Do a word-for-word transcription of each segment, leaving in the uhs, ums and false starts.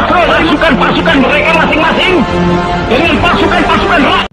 Terus pasukan-pasukan mereka masing-masing dengan pasukan-pasukan ra-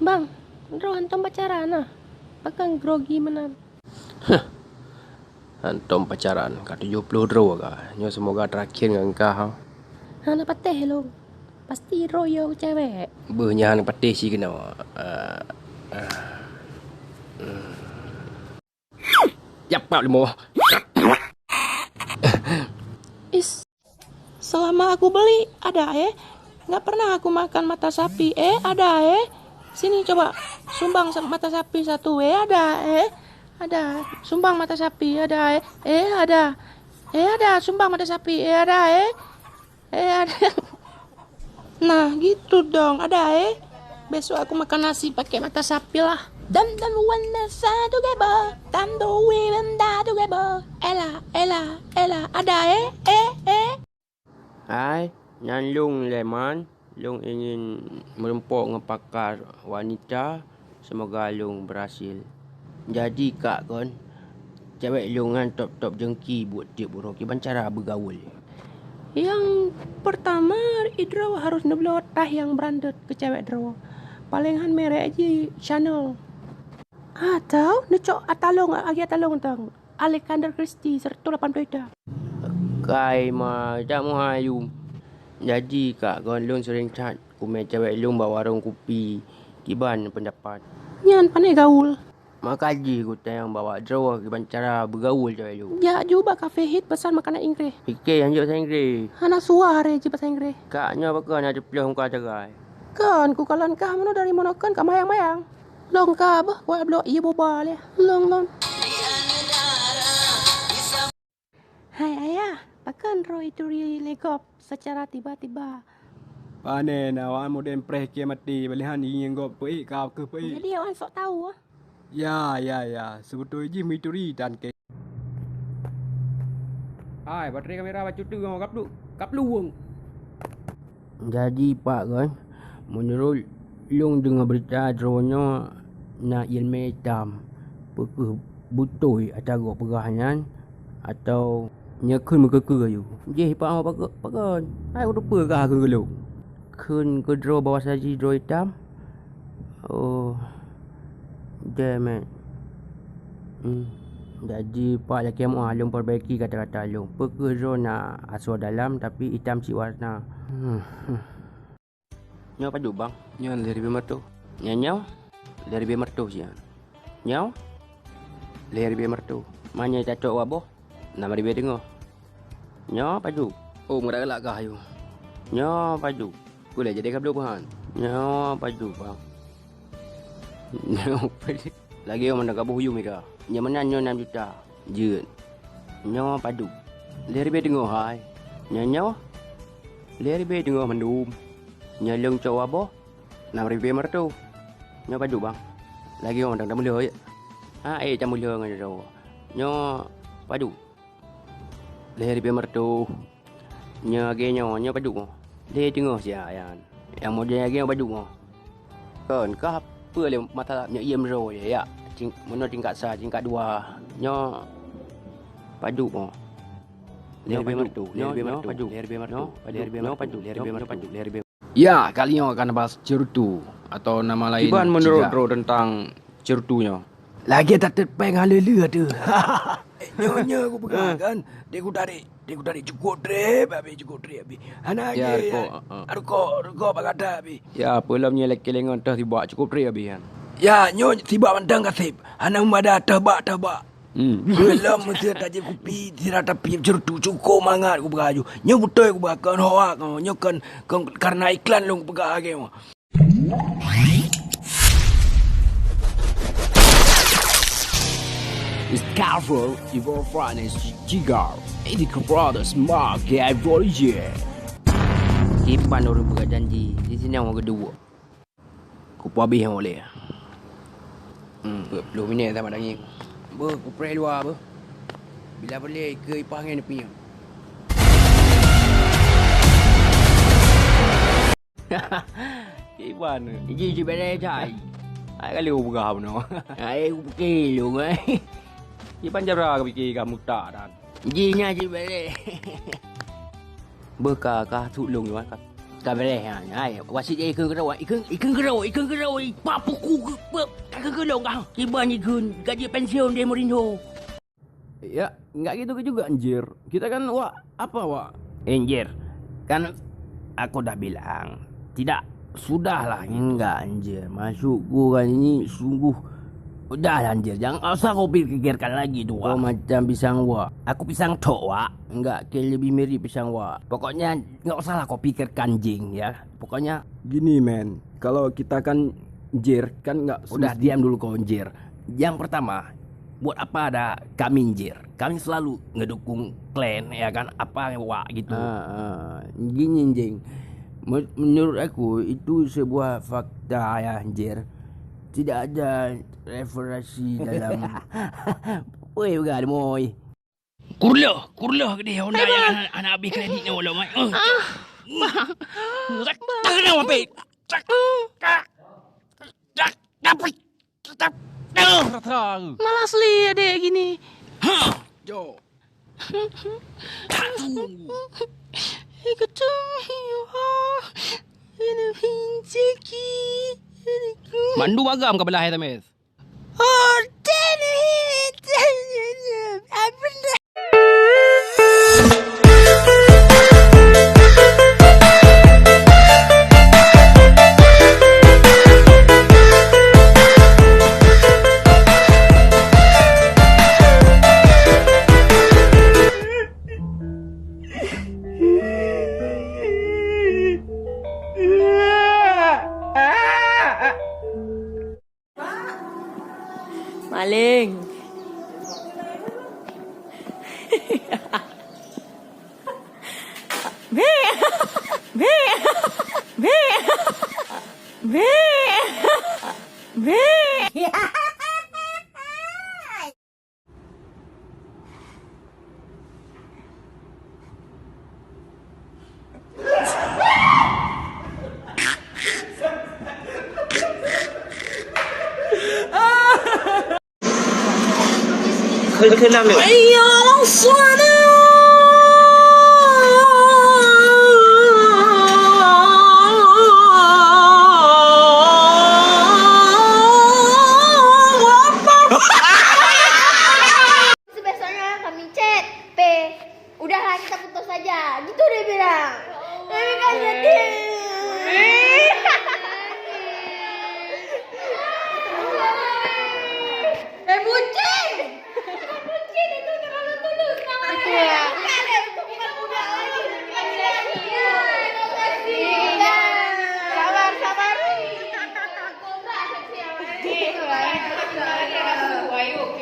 Bang, droe hantom pacaran nah. Pakon grogi meunan? Hantom pacaran, ka tujoh ploh droe ka. Nyoe seumoga terakhir ngon kah. Hana patéh lôn. Pasti droe yo cewek. Beuh nyan patéh si keunoe. Ah, ah. Japap limo. Is, selama aku beli, ada, eh. Nggak pernah aku makan mata sapi, eh, ada, eh. Sini coba, sumbang sa-, mata sapi satu, eh, ada, eh. Ada, sumbang mata sapi, ada, eh. Eh, ada. Eh, ada, sumbang mata sapi, eh, ada, eh. Eh, ada. Nah, gitu dong, ada, eh. Besok aku makan nasi pakai mata sapi lah. Dan, dan, one, satu, gebo. Tandoe, benda tu, gebo. Ela, ela, ela, ada, eh. Eh, eh. Hai, nyan lôn Leman. Lôn ingin meurumpok ngon pakar wanita. Seumoga lôn beurhasil. Jadi, Kak, kon, cewek lôn nyan top-top jengki buet tiep uroe. Kiban cara beugaul? Nyang peurtama, idroe harôh neubloe tah nyang branded keu cewek droe. Paleng han merek jih Chanel. Atau neucok atalong, agi atalong tang. Alexander Christie, seratus lapan puluh juta. Kai ma, jak meuhai yum. Jadi, Kak, kon lôn sering that kumé cewek lôn bak warong kupi. Kiban pendapat? Nyan pané gaul. Maka jih gutanyong bak droe kiban cara beugaul cewek lôn. Jak ju bak kafe hit pesan makanan Inggréh. Pike nyang jeuet bahasa Inggréh. Hana suah re jih bahasa Inggréh. Kak nyoe pakon na teuplôh muka cagai. Kon, kukalon kah meunoe dari meunoe kon ka mayang-mayang. Long ka beuh, kuat bloe ié boba lé. Long, long. Hai ayah, pakon droe ituri lé gob secara tiba-tiba? Pané na awak model preh keu maté, balihan ingieng gob peuék ka keuh peuék. Jadi awak sok tahu ah. Ya, ya, ya, seubeutôi jih meuturi tan keu. Hai, baterai kamera bacut tu, kap lu, kap luwung. Jadi, Pak, kan, meunurot lôn deungoe beurita droeneuh na iéleumé itam, peu kheueh beutôi ata gob peugah nyan, atawa nyan kheun meukeue-keue yue? Jih, Pak, pakon, pakon? Hai, ureuëng peue kah kheun keu lôn? Kheun keu droe bahwa saji droe itam? Oh, damn it. Hmm. Jadi, Pak, lakée meuah lôn peurbaiki kata-kata lôn. Peu kheueh droe na asoe dalam, tapi itam cit warna. Hmm. Nyoe padub, Bang? Nyoe lhèe ribèe meuratoh. Nyoe, nyoe? Lhèe ribèe meuratoh sian. Nyoe? Lhèe ribèe meuratoh. Meunyoe tacok u aboh? Nam ribèe teungoh. Nyoe padub? Oh, meugalak-galak kah ayue? Nyoe padub? Kuleh jadi ka bloe peuhan. Nyoe padub, Bang? Nyoe padub? Lagèe mandum ka boh yum ika. Nyoe meunan nyoe nam juta. Jeuet. Nyoe padub? Lhèe ribèe teungoh hai. Nyoe, nyoe? Lhèe ribèe teungoh mandum. Nyoe lôn cok u aboh? Nam ribèe meuratoh. Nyoe padub, Bang? Lagèe mandum tameulheueh, ya? Ha, eh, tameulheueh ngon droe. Nyoe padub? Lhèe ribèe meuratoh. Nyoe lagèe nyoe, nyoe padub nyoe? Lhèe teungoh siat nyan. Nyang model lagèe nyoe padub nyoe? Kon, kah peue lé masalah nyoe iem droe, ya? Ting-, meunoe tingkat sa, tingkat dua. Nyoe padub nyoe? Lhèe ribèe meuratoh, lhèe ribèe meuratoh, lhèe ribèe meuratoh, lhèe ribèe meuratoh, lhèe ribèe meuratoh. Ya, kali nyoe akan bahas cerutu atau nama lain. Kiban meunurot droe teuntang cerutu nyoe? Lagèe tateut péng haleue-leue teuh. Nyoe, nyoe kupeugah kan, dek kutarek, dek kutarek cukôp trép abéh, cukôp trép abéh. Hana lagèe rukok, rukok, rukok bak gata abéh. Ya, peulom nyoe lakèe lé ngon teuh sibak cukôp trép abéh nyan. Ya, nyoe sibak mantong ka sép. Hana meumada teuh bak, teuh bak. Hmm. Belom meuteun tajak kupi, tidak tapi cerutu cukup mangat kupeugah aju. Nyoe beutôi kupeugah kon hoak, nyoe kon, kon karena iklan lôn kupeugah lagèe nyoe. Discover your finest cigar. Eighty Brothers Mark Evolution. Kiban ureueng peugah janji, di sini orang kedua. Kupeubeh nyang ulèe. Hmm, peuet ploh minèt sama daging. Beuh, kupreh luwa beuh. Bila peureulèe ikeue ipah ngon neupie. Iban. Iji cit bèlèe cai. Hai kali ubeugah bunoe. Hai kupike lôn ai. Iban jara kapike ka muta dan. Iji nya cit bèlèe. Beuka ka sut lôn nyoe ka, ka bèlèe nyan. Hai, wasit ikheun keudroe, ikheun, ikheun keudroe, ikheun keudroe, ipa puku ke, pe, ka keu lôn ka. Kiban ikheun gaji pensiun di Mourinho. Ya, enggak gitu juga, Anjir. Kita kan, wak, apa, wak? Anjir, kan aku dah bilang, tidak, sudahlah, enggak, Anjir. Maksudku kan ini sungguh, udahlah, Anjir. Jangan usah kau pikirkan lagi tu, wak. Kau macam pisang, wak. Aku pisang tok, wak. Enggak, ke lebih mirip pisang, wak. Pokoknya, enggak usahlah kau pikirkan, Jing, ya. Pokoknya, gini, men. Kalau kita kan, Jir, kan enggak. Udah, diam dulu kau, Jir. Yang pertama, buat apa ada kami, Jir? Kami selalu ngedukung klan, ya kan? Apa wak gitu. Ah, ah. Gini, Jing. Me-, menurut aku, itu sebuah fakta, ya, Jir. Tidak ada referensi dalam. Woi, bukan, moi. Kurloh, kurloh keudéh Honda nyang hana, hana abéh kredit nyoe lom, ai. Eh. Ah, Bang. Bang. Rasa kena, Wapit. Rasa. Rasa. Rasa. Rasa. Malas lé adék gini. Ha, jo. Tak tunggu. Ikut tunggu. Ini pinjaki. Ini ku. Mandum agam ka beulah, ya, Tamis. Maling. Bek. Bek. Bek. Bek. Bek. Keunan lé. Hayya 'alas shalah. Allahu Akbar. Besoknya kami chat, P, "Udahlah, kita putus saja." Gitu dia bilang. Tapi kan sedih. Eh, bucin. Bukan bucin, itu terlalu tulus namanya. Itu ya. Bukan, itu bukan budak lagi. Bukan lagi. Iya, terima kasih. Iya. Sabar, sabar.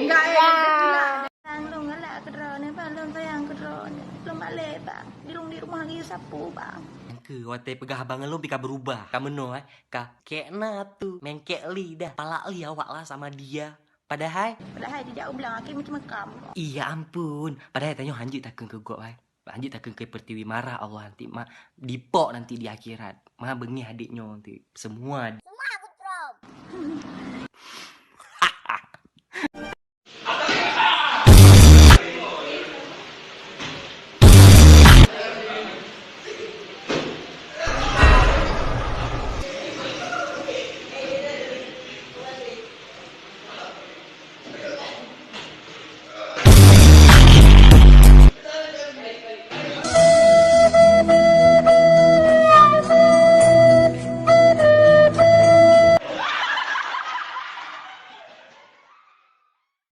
Enggak, eh, Bang, lôn galak keudroe nyoe, Bang, lôn sayang keudroe nyoe. Lôn balek, Bang. Di lôn di rumoh lagèe sapeue, Bang. Nyang keu watèe peugah abang lôn pih ka beurubah. Ka meunoe, eh. Ka kèk na tu, mengkek lidah, palak li awak lah sama dia. Padahai. Padahai di jauh bilang aki macam makam. Iya ampun. Padahai tanyoe hanjeuet takheun keu gob, hai. Hanjeuet takheun keu Pertiwi marah Allah nanti, ma, dipok nanti di akhirat. Ma beungèh adék nyoe nanti. Semua. Semua aku prom.